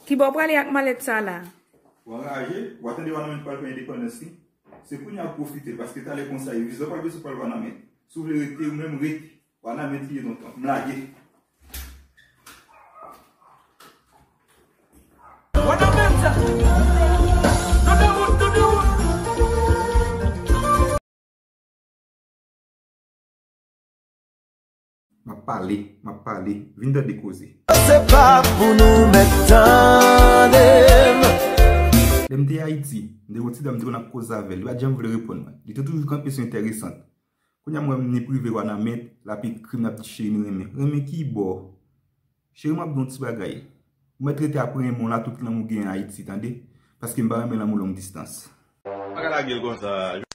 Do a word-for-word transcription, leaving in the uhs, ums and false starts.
Kibò w prale ak malèt sa la? Ou anraje, w a tande Wanament pral pran endepandans li. Se kounye a w pwofite l, paske talè konsa, e viza w pral bezwen pral Wanament. Si w vle rete, ou menm rete. Wanament li ye tonton. M lage. Wanament sa. Tout de wout, tout de wout. M ap pale, m ap pale, vin tande koze. Se pa pou nou mèt tande m. Lè m te Ayiti, m te gen yon ti dam, m te konn ap koze avè l. Li pa t janm vle reponn mwen. Li te toujou kanpe sou enteresant. Kounye a m wè m ni prive Wanament, l ap ekri m, l ap di cheri nou renmen. Renmen ki bò? Cheri, m ap di w yon ti bagay. Ou mèt rete ap renmen w la tout lanmou genyen Ayiti, tande? Paske m pa renmen lanmou long distans. Pa ka lage l konsa.